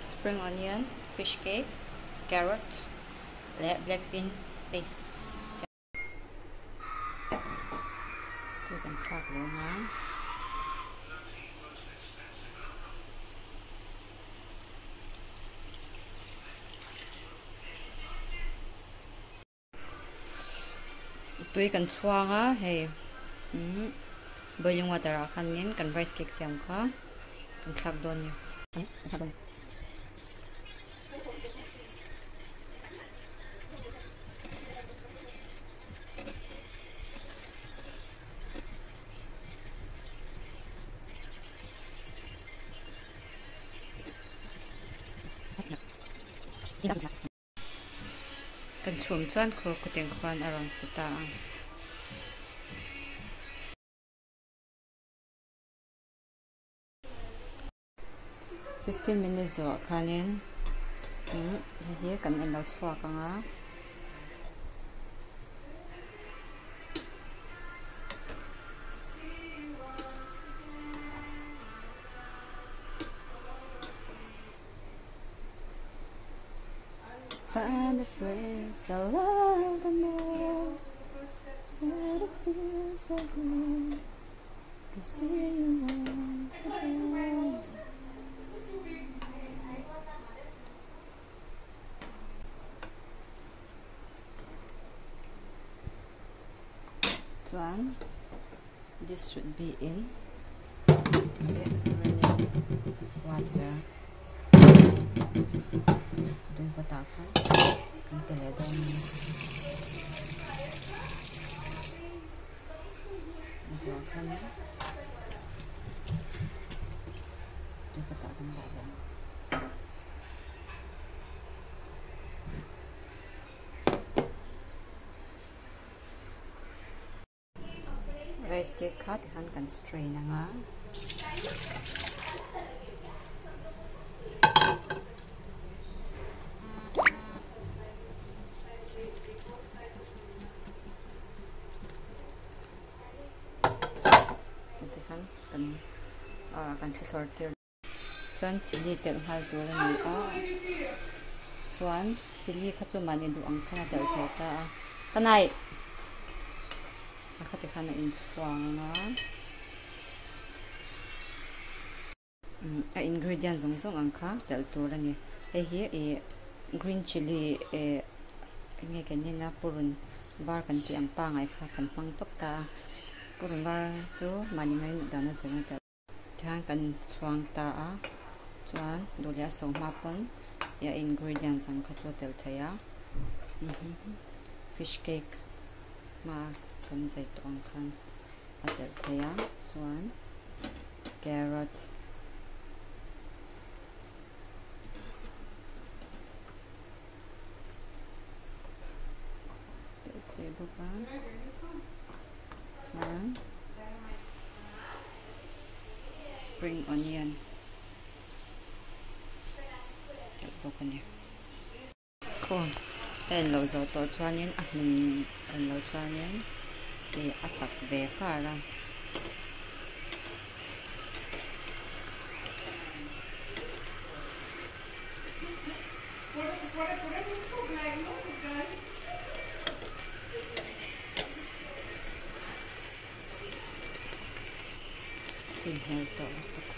Spring onion, fish cake, carrot leh black bean paste tui kan thlak leh ang a. Tui kan chhuang a hei umm boiling water ah khanin kan rice cake siam kha kan thlak dawn a ni. Kan chhum chuan khaw kuteng khuan a rawn fu ta a. 15 minutes zawhah khanin hei hi kan en lo chhuak ang a. Find the place I love the most And it feels so good to see you once again. Chuan this should be in running water tui vawtah khan kan ti leh dawn a ni. Zuah khanin tui vawtah kan dah leh ang. Rice cake kha tikhan kan strain ang a. Tikhan kan kan thlawr tir. Chuan chilli telh nghal tur a ni a chuan chilli kha chu mahni duh ang khan a telh thei ta a ka naih a khati khan a inchhuang a a ingredient zawng zawng ang kha telh tur a ni hei hi ih green chilli eh eng nge kan en a purun var kan tih ang pangai kha kan hmang tawp ta a purun var chu mahni ngainat dan a zir a telh. Tihian kan chhuang ta a chuan duh leh a so hma pawn a ingredients ang kha chu a tel thei a fish cake hma kan zai tawh ang khan a tel thei a chuan carrot tel thei bawk a chuan. Spring onion telh bawk a ni. Khaw a en loh zawh tawh chuanin a hmun en loh chuanin ih a tak ve kar a. Tui hmel tawh lutuk.